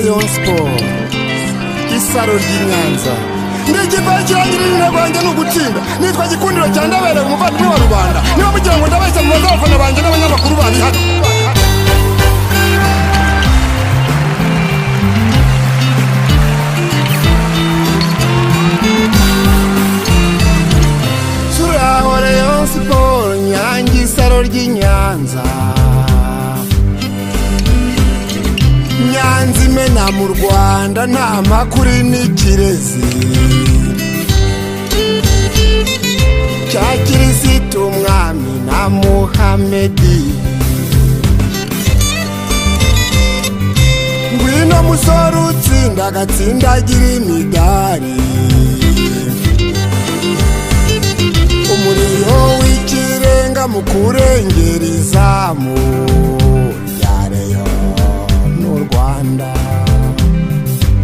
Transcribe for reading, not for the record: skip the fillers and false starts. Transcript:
Rayon Sport, isaro ry'i Nyanza. Ndi ikipe y'ikirangirire, intego yanjye ni ugutsinda. Nitwa Gikundiro cya Ndabereye, umuvandimwe wa rubanda. Niba mugira ngo ndabeshya, mubaze abafana banjye n'abanyamakuru babihari. Turaho Rayon Sport, Nyange, isaro ry'i Nyanza. Nyanza imena mu Rwanda, nta makuru n'ikirezi cya Kirisitu, umwami na Muhamedi. Ngwino musore utsinda, agatsindagira imidari, umuriro w'ikirenga mu kurengera izamu.